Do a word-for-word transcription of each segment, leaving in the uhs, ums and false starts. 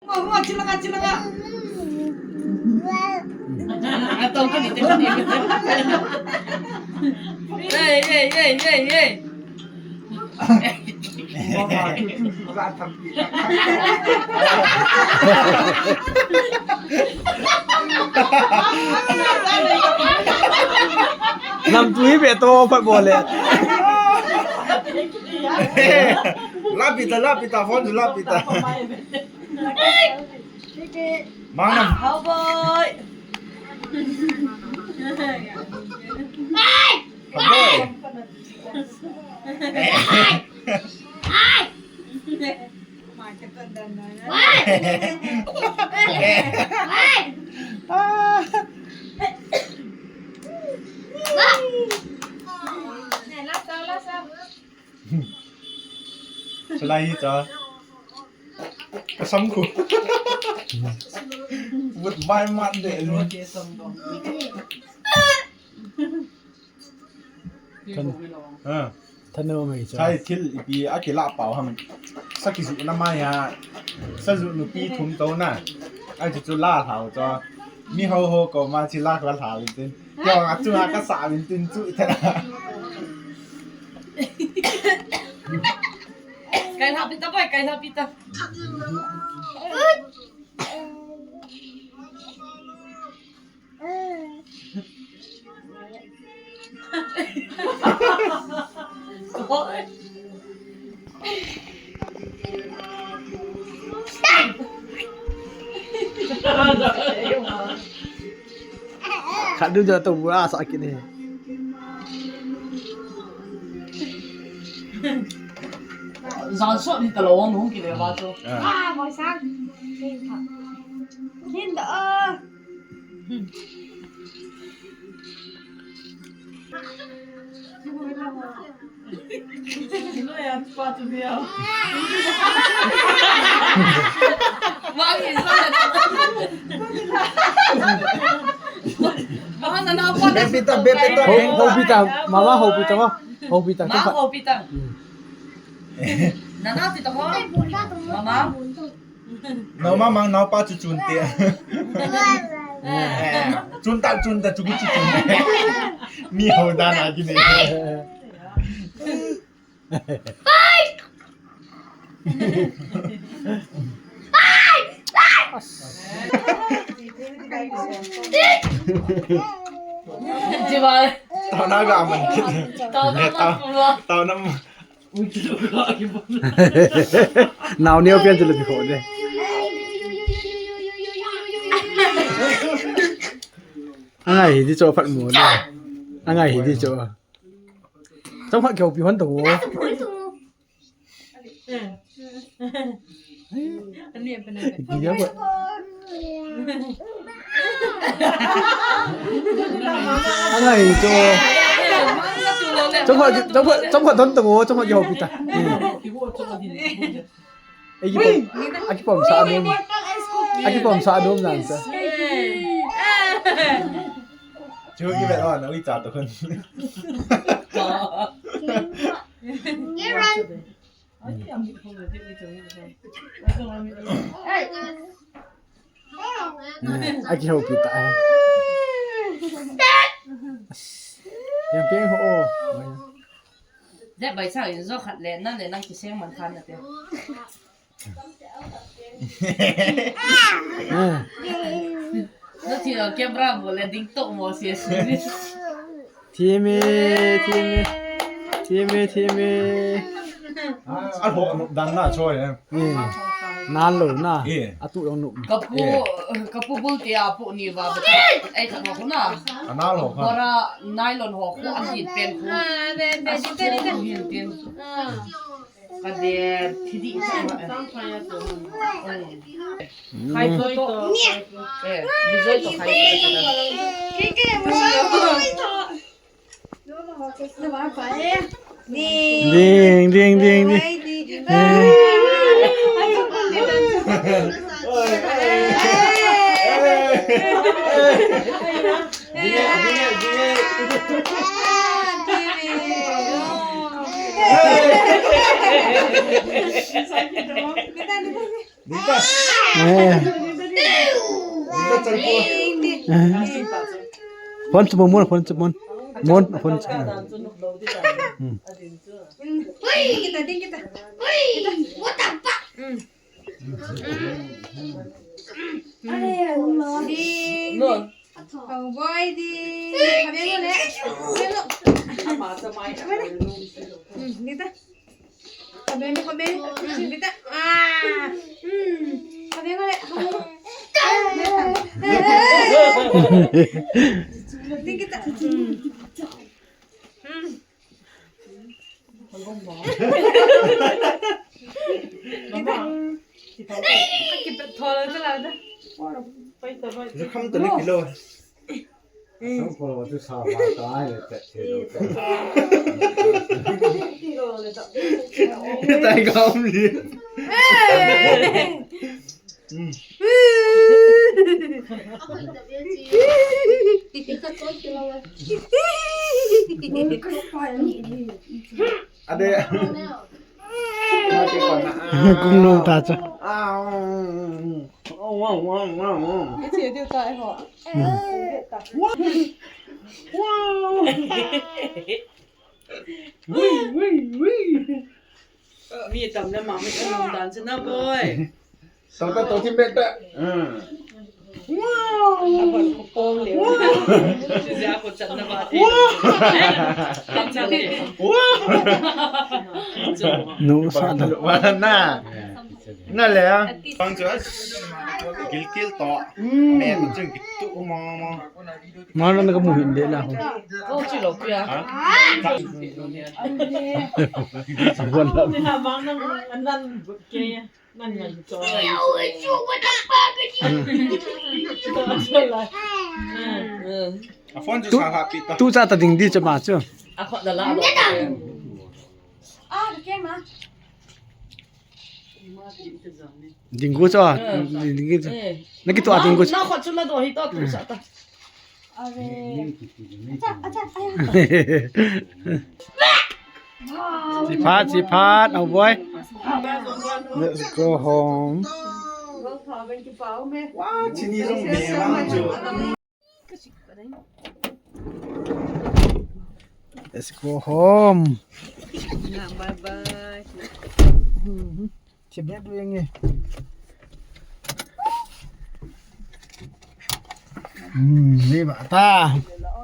Hua, hua, chilanga, chilanga. Hey, hey, hey, hey, hey. Namtui be to phat bol le. Lapita, lapita, phone lapita. Mang nam. Cowboy. Cowboy. Salai hi cha. Kasam khu. Vut vai mat de lu. Kan. Ha. Thanu mai cha. Chai thil ipi akila pau ham. Sa kizu na mai ha. Sa zu nupi thum to na. Ai chu chu la hlau cho. Mi ho ho ko ma chi la ka hlau tin. Yo a chu ka sa min tin chu ta. Kai hlau pita boy, kai hlau pita. Khat du ja to bura sa kit ni. Jan so ni ta lo wang hung kit le ba to. Ah. Ah, boy sang. Kin da. Bepita, bepita, ho, bepita. Ho pita, mama ho pita, ho pita. Ma ho pita. Hmm. Nana ti to ho. Mama. Nao ma mang nao pa chu chun te. Eh, chun ta chun ta chu chu chun. Mi ho da na ki ne. Jiwa. Tao na ga man ki. Tao na ma. Tao na ma. Nao neo pian chu le pi kho de. Angai hi di cho phat mu de. Angai hi di cho. Chong phat keu pi hon to. Ki ya ko. Angai cho. Chong phat, chong phat, chong phat hon to, chong phat keu pi ta. Ei, ki pom, aki pom sa dum. Aki pom sa dum nan sa. Chu ki ve lo na ui cha to khun. Aki ho pi ta. Yang peng ho. Dep bai sa in zo khat le, nan le nang kiseng man khan na te. Na thi lo camera bo le ding to mo se se. Thimi, thimi. Thimi, thimi. A lo no dan na choi. Nan lo na. Atu lo no. Kapu, kapu bul te apu ni va. Ai khat ho na. Ana lo kha. Bora nylon ho khu an hin pen khu. Asu hin tin. Ka de thi di cha. Khai to to. Eh, mi joi to khai to. Ding, ding, ding, ding. Ding ta. Eh. Ding ta, chal ko. Phone chu mon, phone chu mon. Mon, phone chu. Hmm. Ding kita, ding kita. Ding. Cowboy ding. Khabe ngo le. Khabe ngo. Hmm, ding ta. Khabe ngo, khabe ngo. Hmm, ding ta. Ah. Hmm. Khabe ngo le. Khabe ngo. Ding kita. Hmm. Hmm. Kham ta ni kilo. Sam ko lo chu sa ba ta ai le ta che lo. Tai ka um li. Ade. Kung nung ta cha. Ichi diu ta ho. Mi tam le ma mi tam dan chu na boy. Tau ta tau thim bek ta. Wow. Abang ko pom le. Wow. Chu ja ko chan na ba ti. Wow. Tam chan le. Wow. Nu sa da. Wa na. Na le a. Pang chu. Kil kil to. Me ko ching kitu mo mo. Mana na ka mu hin de la ho. Ko chi lo pia. Ha? Bon la. Ni ha mang nang an nan but ke. Nan nan cho. A phone chu sa ha pi ta. Tu cha ta ding di cha ma chu. A kho da la. Ah, ke ma. Ding gu cho, ding gu cho. Na kitu a ding gu cho. Na kho chu la do hi to tu sa ta. Are. Acha, acha, aya. Chiphat, chiphat, oh boy. Let's go home. Wow, chini jong me ma chu. Let's go home. Bye bye. Che bek lu yang e. Hmm, ni ba ta.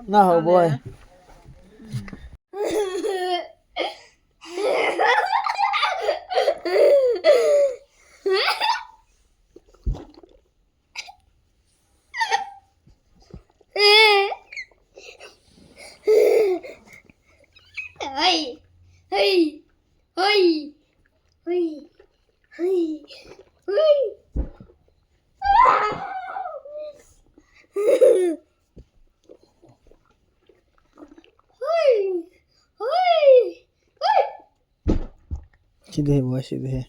Na ho boy. Hey, hey, hey, hey, hey, hey. Sida hai, boy, sida hai.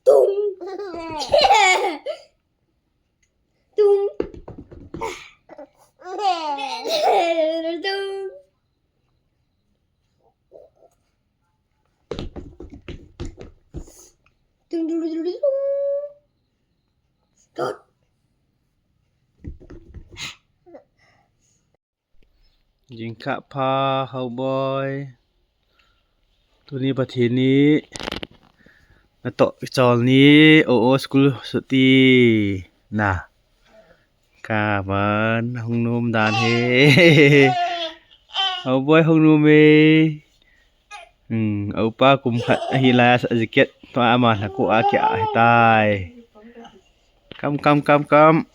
Tung. Tung. Tung. Tung, tung, tung, tung, tung. Tut. Jingkah pha, Haoboy. Tuni Pathen ni natoh kichol ni, o, o, school suti na. Kaban, hung nom dan hi. Haoboy hung nom e. Hmm, a upa kum khat ahi lai a, jacket tua ama lhaku a kia ahitai. Kam, kam, kam, kam.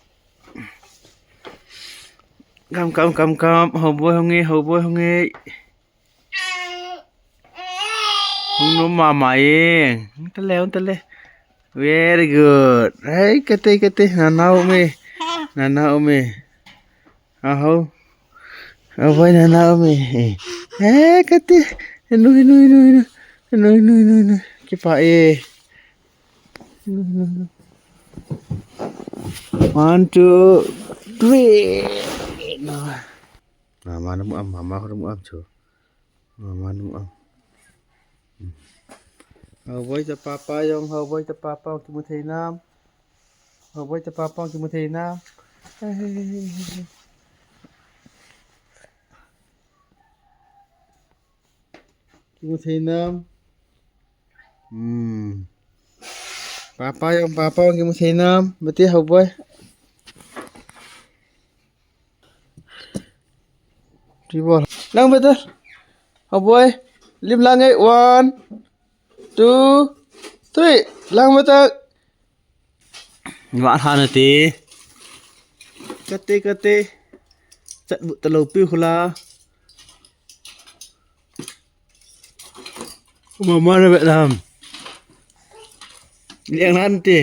Kam, kam, kam, kam. Haoboy hung e, Haoboy hung e. Hung nom mama e. Hung tale, hung tale. Very good. Hey, kate, kate. Nana ome. Nana ome. Aho. Aho, nana ome. Hey, kate. Inu, inu, inu, inu. Inu, inu, inu, inu. Kipa e. Inu, inu, inu. One, two, three. No. Mama namu am, mama namu am chu. Mama namu am. Hoboi ta papa jong, hoboi ta papa kimu thei nam. Hoboi ta papa kimu thei nam. Kimu thei nam. Hmm. Papa jong, papa jong kimu thei nam. Bati hoboi. Three ball. Lang better. Hoboi. Lim lang e. One, two, three. Lang better. Wa tha na te. Kate, kate. Chat bu ta lo pi hula. Mama na Vietnam. Liang nan te.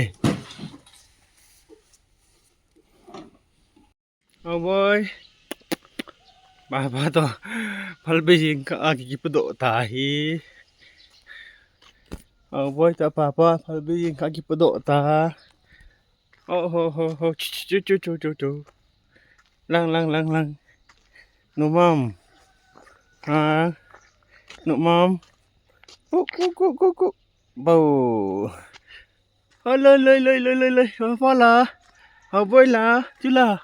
Hoboi. Papa to. Phalbi jing kha a kikipadoh ta hi. Hoboi ta papa. Phalbi jing kha kipadoh ta. Oh, ho, ho, ho. Chu, chu, chu. Lang, lang, lang, lang. No, mom. Ha. No, mom. Ku, ku, ku, ku, ku. Bo. Oi, loi, loi, loi, loi, loi, loi. Papa la. Hoboi la. Chu la.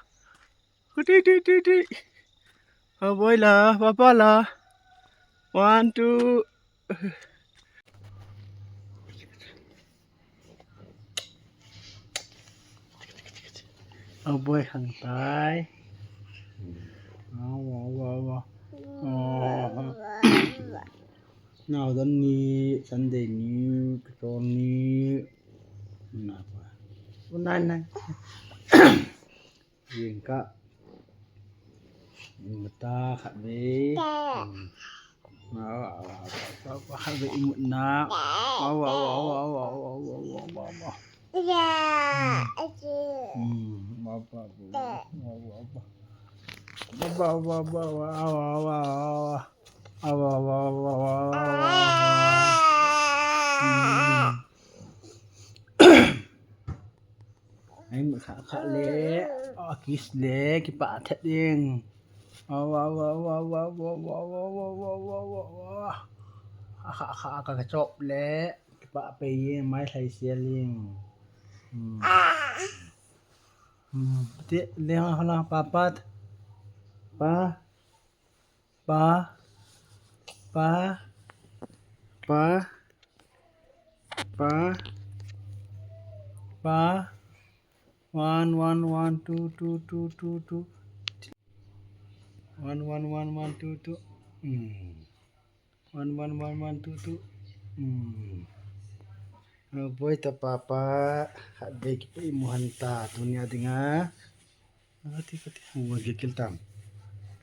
Ku, ti, ti, ti, ti. Hoboi la. Papa la. One, two. Hoboi hang tai. Wow, wow, wow, wow. Oh. Nao dan ni, Sunday ni, Saturday ni. Na pa. Unai, nai. Jing kha. Jing ta khat ve. Hmm. Khat ve imut na. Au, au, au. Hmm. Au, au, au. Au, au, au. Au, au, au, au, au, au, au. Au, au, au, au, au, au, au. Hmm. Ai, kha, kha le. Oh, kiss le, kipa thet ding. Au, au, au. Kha, kha, kha, kha, kha chop le. Kipa pe ye, mai thai sia ling. Hmm. Hmm. Te, le, ha, la, pa, pa. Pa. Pa. Pa. Pa. Pa. Pa. One, one, one, two, two, two, two, two. One, one, one, one, two, two. Hmm. One, one, one, one, two, two. Hmm. Hoboi ta papa. Khat ve kipa imu han ta. Tunia dinga. Kati, kati. Wa ge kil tam.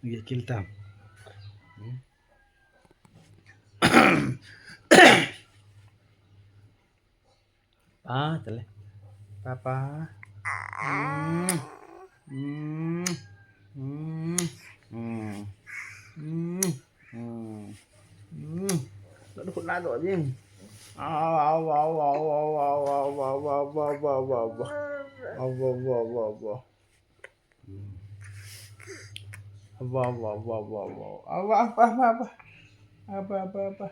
Ge kil tam. Hmm. Pa, chale. Pa, pa. Mm. Mm. Mm. Mm. Mm. Mm. Lado, lado din. Au, au, au. Au, au, au, au, au. Aba, aba, aba, aba. Aba, aba, aba, aba. Aba, aba, aba, aba. Aba, aba, aba.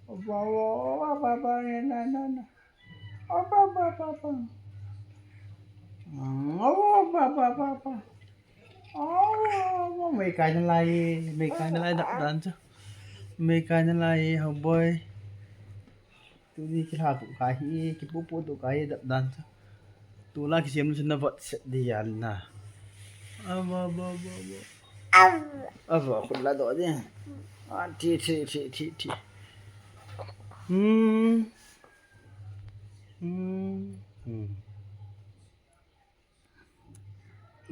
Aba, aba, aba, aba, na, na, na. Aba, aba, aba, aba. Mm, aba, aba, aba, aba. Aba, aba, meikai nalai, meikai nalai dap dan chu. Meikai nalai, Hoboi. Tuni kilha tu kahi, kipupu tu kahi dap dan chu. Tula kisem lu chu na vot set di yan na. Ava, ava, ava, ava. Ava, khut la do di. A, thi, thi, thi, thi, thi. Hmm. Hmm. Hmm.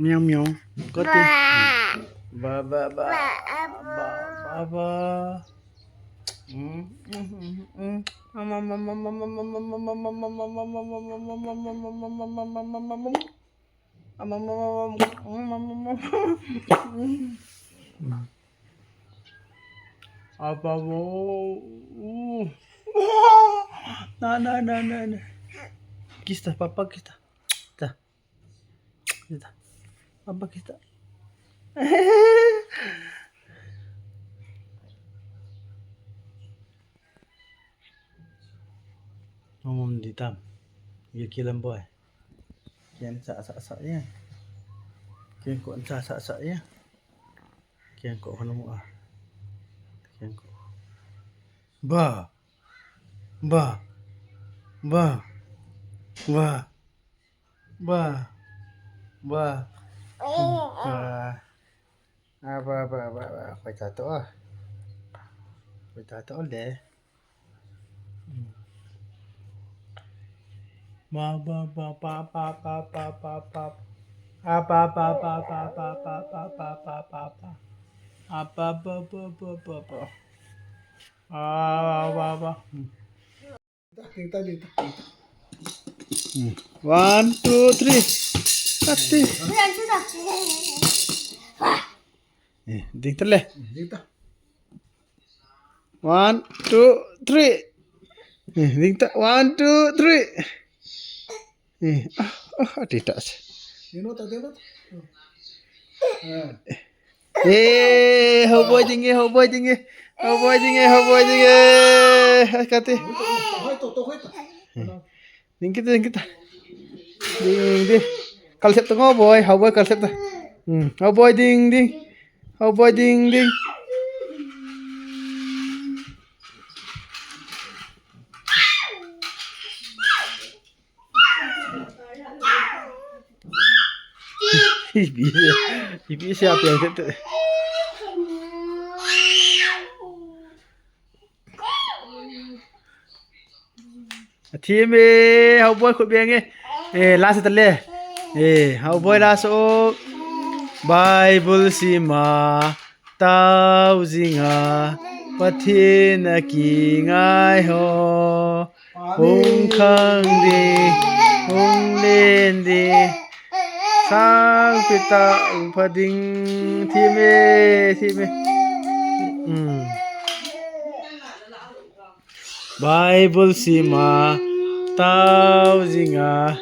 Miau, miau. Kau tu. Ba, ba, ba. Ba, ba, ba. Apa mo? Na, na, na, na, na. Kiss ta, papa kiss ta. Ta. Kita. Apa kita? Mamam di tam. Ye kilam boy. Kian sa sa sa ya. Kian ko sa sa sa ya. Kian ko hanu ah. Kian ko. Ba. Ba. Ba. Ba. Ba. Ba. Ba. Ah, ba, ba, ba, ba. Koi ta to, ah. Koi ta to le. Ba, ba, ba, ba, ba. Ah, ba, ba, ba, ba. Ah, ba, ba, ba, ba, ba. Ah, ba, ba. Hmm. Hmm. One, two, three. Kati. Eh, ding ta le. One, two, three. Eh, ding ta. One, two, three. Eh, ah, ah, ati ta. Eh, hou boy ding e, hou boy ding e. Hou boy ding e, hou boy ding e. Hai kati. Ding kita, ding kita. Ding, ding. Kalsep ta hou boy, hou boy kalsep ta. Hmm, hou boy ding, ding. Hou boy ding, ding. Ipi, ipi sia piang te. Athim e, hou boy khut beng e. Eh, last ta le. Eh, hou boy last o. Bible sima. Tao jinga Pathen a kingai ho. Hung khang ding, hung len ding. Sang pita hung pha ding. Thim e, thim e. Hmm. Bible sima tao jinga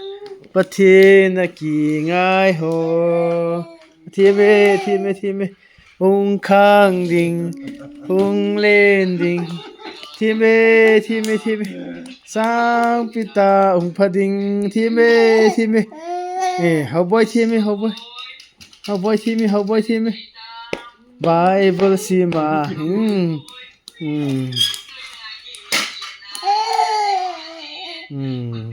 Pathen a kingai ho. Thim e, thim e, thim e. Hung khang ding, hung len ding. Thim e, thim e, thim e. Sang pita hung pha ding. Thim e, thim e. Eh, hou boy thim e, hou boy. Hou boy thim e, hou boy thim e. Bible sima. Hmm. Hmm. Hmm.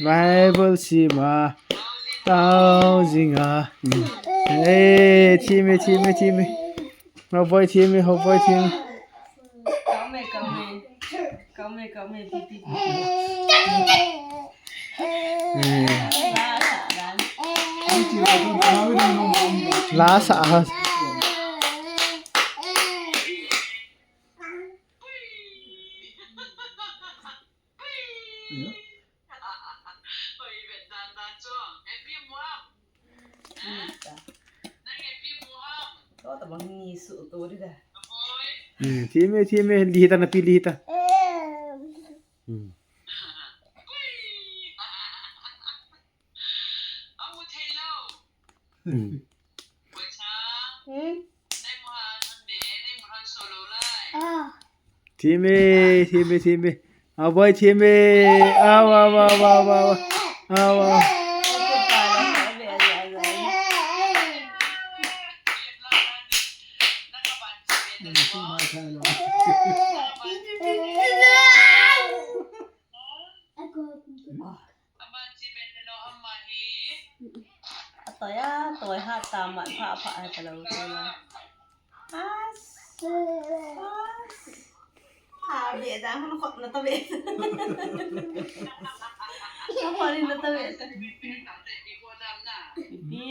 Bible sima. Tao jinga. Hmm. Eh, thim e, thim e, thim e. Hou boy thim e, hou boy thim e. Kau me, kau me. Kau me, kau me, pi, pi, pi. Hmm. La sa ha. Hmm, thim e, thim e, lihita na pi lihita. Hmm. Hmm. Thim e, thim e, thim e. Hou boy thim e. Au, au, au, au, au, au. Au, au. Atoi a, atoi ha ta mat pha pha hai ta lo tu na. As. As. Ha be da hun khot na ta be. Khot na ta be ta. Bi.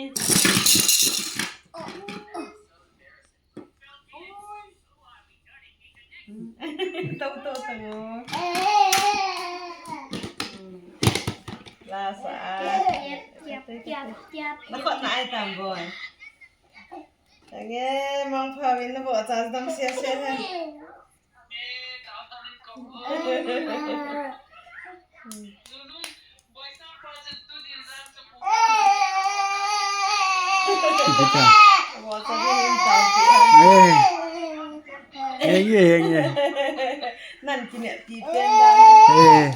Tau tau tau. Lasa. Tiap, tiap, tiap, tiap. Nakot na ai tam boy. Tange, mangpha win na bo chance dam sia sia ha. Kita. Bo chance dam sia sia. Eh. Heng ye, heng ye. Nan kine pi pen da. Eh.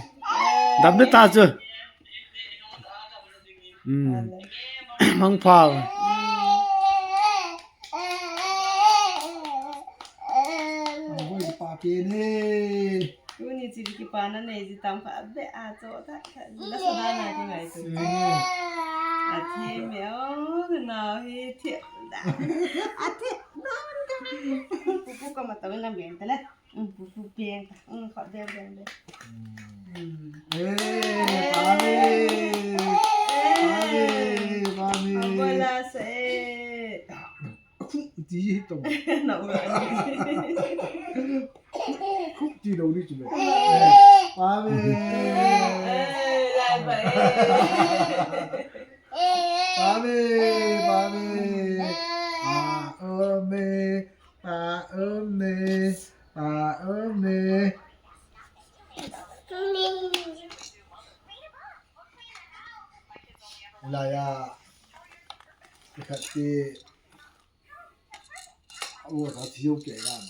Dam de ta chu. Hmm. Mangpha. Mangpha pa pen e. Tuni chi kipa na nei ji tam kha be a cho tha kha. Na sa da na ki ngai tu. A the me o na hi the da. A the na ka. Pu pu ka ma ta na me ta le. Pu pu pen. Kha be be be. Eh, pame. Pame, pame. Bola se. Khu ti to. Na u. Khu ti lo ni chu me. Pame. Eh, lai ba eh. Pame, pame. Pa ome, pa ome, pa ome. Lai a. Khat ti. Awo sa thiu ke gan.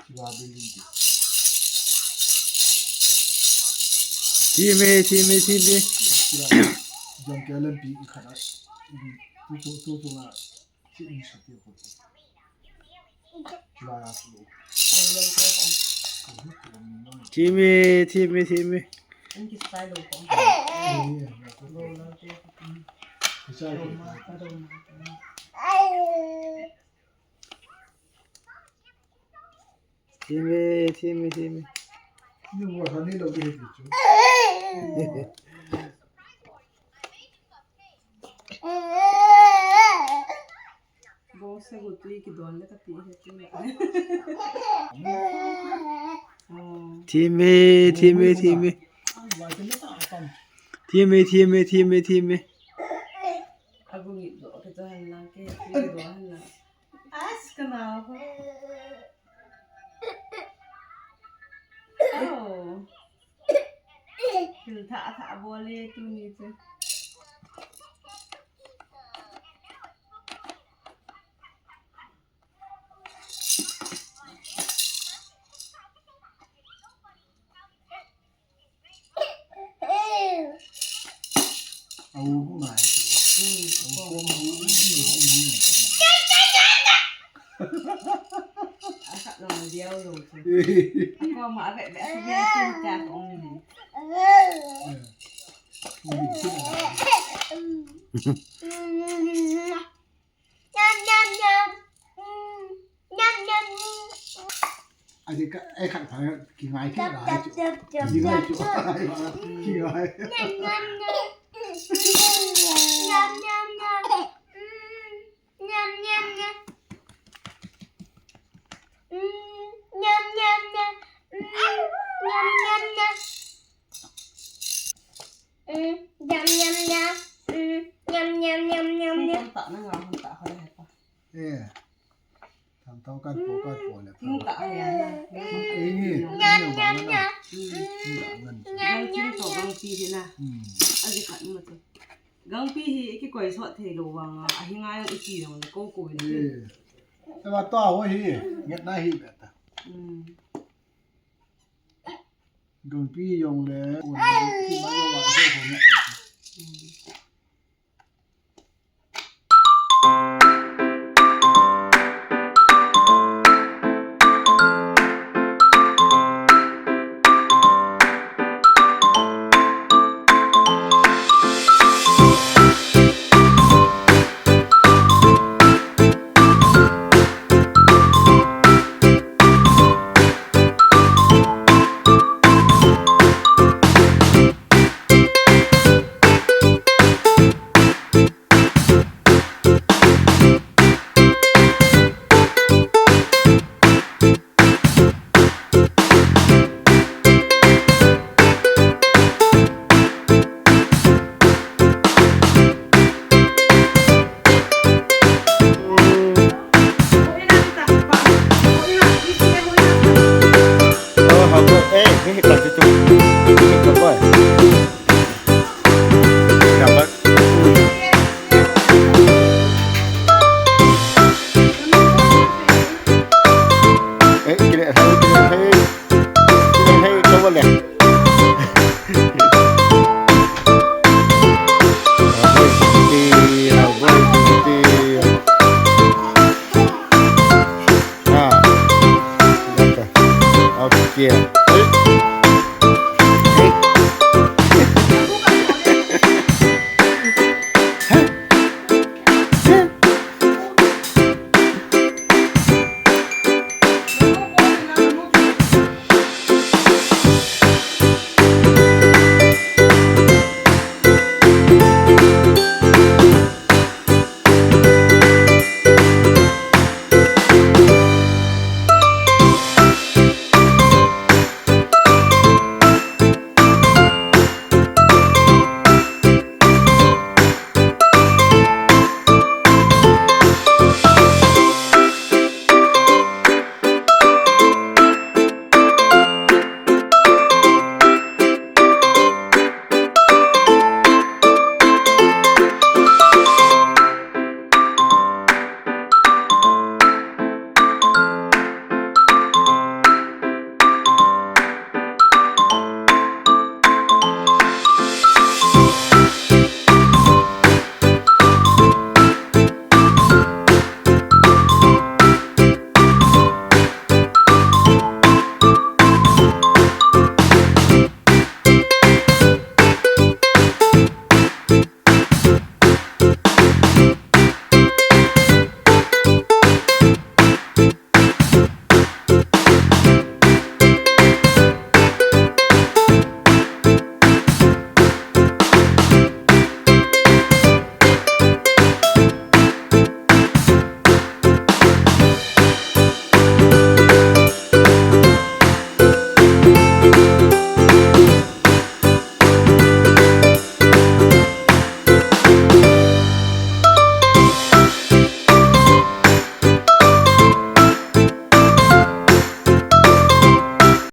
Thiu a building ti. Thime, thime, thime. Thiu a jong ke lampi khat a. Tu tu tu tu na. Thi in sa ti ko. Thiu a tu. Thime, thime, thime. Thime, thime, thime. Bo se gu tui kidon le ka ti he tu le. Oh. Thime, thime, thime. Thime, thime, thime, thime. Agu ngi do ke to han la ke, ke do han la. As ka na ho. Oh. Thil thah thah bol e tuni chu. Au ngai chu. Asa lo diau lo chu. Ko ma ve ve su ve sin ta ko ni. Nam nam nam. Nam nam. Ai ka ai khat pha ki ngai ki ngai chu. Ki ngai chu. Ki ngai. Nam nam nam. Nam nam nam. Nam nam nam. Nam nam nam. Nam nam nam. Nam nam nam. Nam nam nam nam nam. Tam tah na nga hon tah hon he pa. Eh. Tam tah kan po kan po le. Tam tah he na. Eh ni. Nam nam nam. Nam nam. Gangpi to gangpi hi na. Hmm. Aji khat ma to. Gangpi hi kikoi sot thei lo vang a. Ahi ngai ang iti lo ko ko ni. Eh. Te ma to ho hi. Nget na hi be ta. Hmm. Gangpi jong le, un ki ma jong le, ho ho ne. Hit lah situ. Hit lah, boy. Dapat. Eh, kira hai, kira hai. Kira hai, coba lihat. Boy, putih, boy, putih. Ah, okay. Okay.